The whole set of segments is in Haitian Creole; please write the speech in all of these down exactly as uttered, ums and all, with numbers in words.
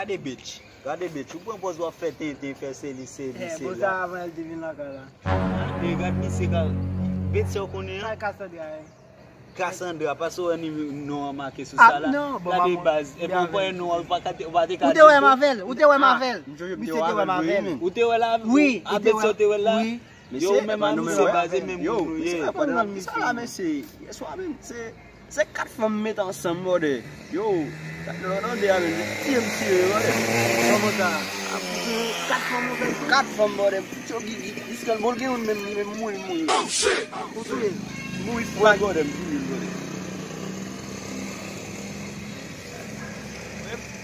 Gade bitch. Gade bitch. Ou pran pòz w ap fè tenten, fè seli, seli, sela. Bon, sa avan el te vin lakay la. E gad misye ka. Bitch, sa w konnen an? Sa Cassandra ye. Cassandra, paske w wè non an make sou sa la. Gade baz, epi w pran non an, ou pa ka te, ou pa te ka di. Ou te wè m avè l, ou te wè m avè l. Misye te wè m avè l. Ou te wè l avè l? Wi, ou te wè l la? Wi. Yo, ou menm a misye baz, e menm moun nou ye. Yo, mesye, sa la, mesye. Yèswa menm, se, se kat fanm m met ansanm, brother. Yo, kat lè w tande a menm, li tiye m tiye, brother. Kòman sa? Kat fanm, brother. Kat fanm, brother. Yo, gi, gi, jiska l bon, gen youn menm, li menm mouri, mouri. Ou touye? Mouri fou, brother, m touye l, brother.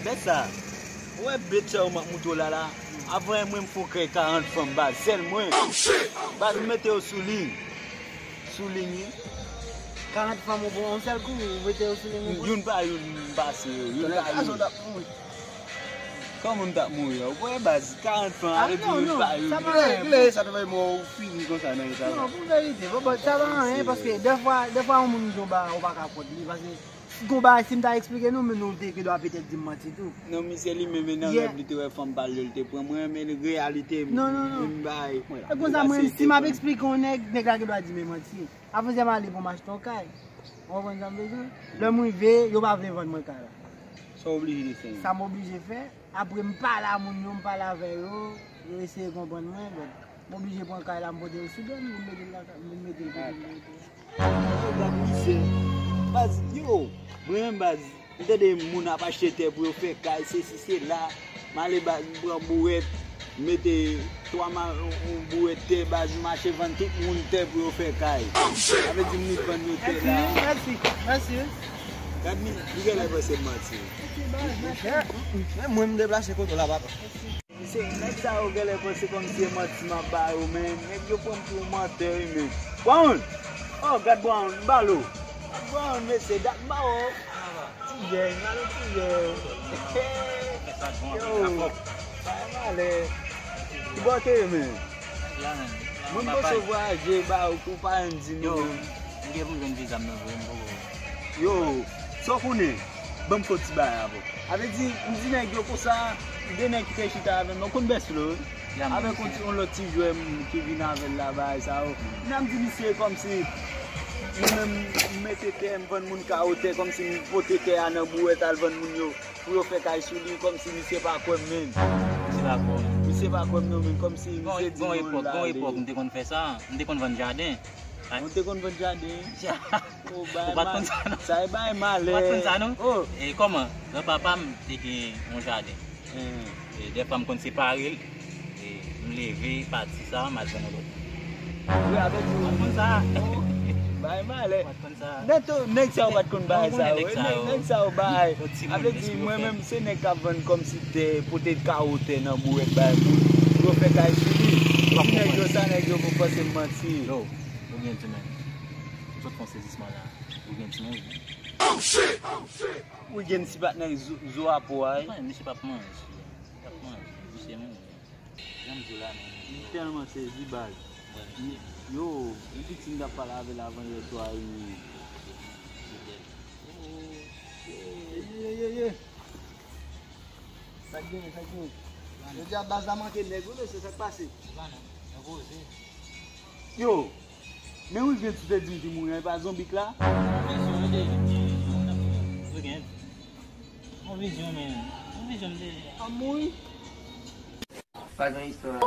Bèt sa. Ou wè bèt sa yo m ap moutre w la la? Avan mwen m fè w kay karant fanm baz, sèl mwen. Baz m mete yo sou liy. Sou liy wi. Karant fanm ou pran yon sèl kou, ou mete yo sou liy ou pran? Youn pa youn m pase yo, youn pa youn. Kòman m t ap mouri an? Ou kwè baz karant fanm avè di youn pa youn. Kilè, kilè sa te fè mwen ou fini konsa nan eta sa? Non, pou verite, bon, bon, sa pa anyen, paske dèfwa, dèfwa yon moun di yon bagay ou pa ka kont li, paske Gon bagay, si m ta eksplike nou, men nou te gen dwa petèt di m manti tou. Non, misye li menm nan rèv li te wè fanm pa l yo, li te pran mwen, men reyalite m bay. E konsa, mwen, si m ap eksplike yon nèg, nèg la gen dwa di m e manti. Avan m ale pou m achte yon kay. Ou konprann sa m vle di w? Lè m rive, yo pa vle vann mwen kay la. Sa w oblije fè? Sa m oblije fè, apre m pale a moun yo, m pale avè yo, yo eseye konprann mwen, bon, m oblije pran kay la, m pote l sou do m, vin mete l lakay, vin mete l kote m mete l. Gad misye. Baz, yo, mwen menm baz, m tande moun ap achte tè pou yo fè kay, sesi sela. M ale baz, m pran bouwèt, m mete twa ma, yon, yon bouwèt tè baz, m mache vann tout moun tè pou yo fè kay. Sa vle di m ni vann yo tè la. Mèsi, mèsi, mèsi. Gad mi, li genlè panse m manti. Men mwen m deplase kote w la, papa. Mesye, nèg sa yo genlè panse kòmsi e manti m ap ba yo, men nèg yo pran m pou yon mantè, wi, men. Brown! Oh, gad Brown, m ba l ou. Gad Brown, mesye, dat m ba w. Ti jèn, gade ti jèn. Yo, bay malè. Ki bò w te ye, men? Mwen m panse w vwayaje, ba ou, ou pa janm di nou, men. M gen pou m jwenn viza m nan vre, m poko. Yo, sa w konnen? Ban m fè yon ti bagay avè w. Sa vle di, m di nèg yo konsa, de nèg ki te chita avè m nan, konn bèslo, wi. Avèk yon ti, yon lòt ti jwè m ki vin avè l la, bagay sa yo. M di misye kòmsi, mwen menm, m mete tè, m vann moun kawo tè, kòmsi m pote tè a nan bouwèt al vann moun yo, pou yo fè kay sou li, kòmsi misye pa kwè m menm. Misye pa kwè w? Misye pa kwè m non, men kòmsi misye di non, l ale. Gon epòk, gon epòk, m te konn fè sa, m te konn vann jaden. Ou te konn vann jaden? Ou pa t konn sa non. Sa e bay malè. Ou pa t konn sa non? Oh. E kòman? Granpapa m te gen yon jaden. E dèfwa m konn separe l. E m leve pati sa, m al vann yon lòt. Wi, avèk ou. Ou pa t konn sa? Oh, bay malè. Ou pa t konn sa? Nèg sa yo pa t konn bay sa yo. Nèg sa yo bay. Avle di mwen menm se nèg k ap vann kòmsi tè, pote kawo tè nan bouwèt bay moun. Pou yo fè kay sou li. Ou pa konprann. Nèg yo sa, nèg yo pou panse m manti. Yo, ou gen di men. Ou sot fè yon sezisman la. Ou gen di men. Ou gen ti patnè zo, zo a po a, wi. Misye p ap manje. P ap manje. Misye moun. Jan m di w la menm. M tèlman sezi baz. Yo, yon pitit m t ap pale avè l avan yè swa wi. Ye, ye, ye, ye. Sa k genyen, sa k genyen? Jodi a baz la manke nèg wi mesye, sa k pase? Yo, men Wilgens ou te di m ki mouri an, e pa zonbi k la? Yon vizyon, men. Yon vizyon m te. Ap mouri? Pa gen istwa.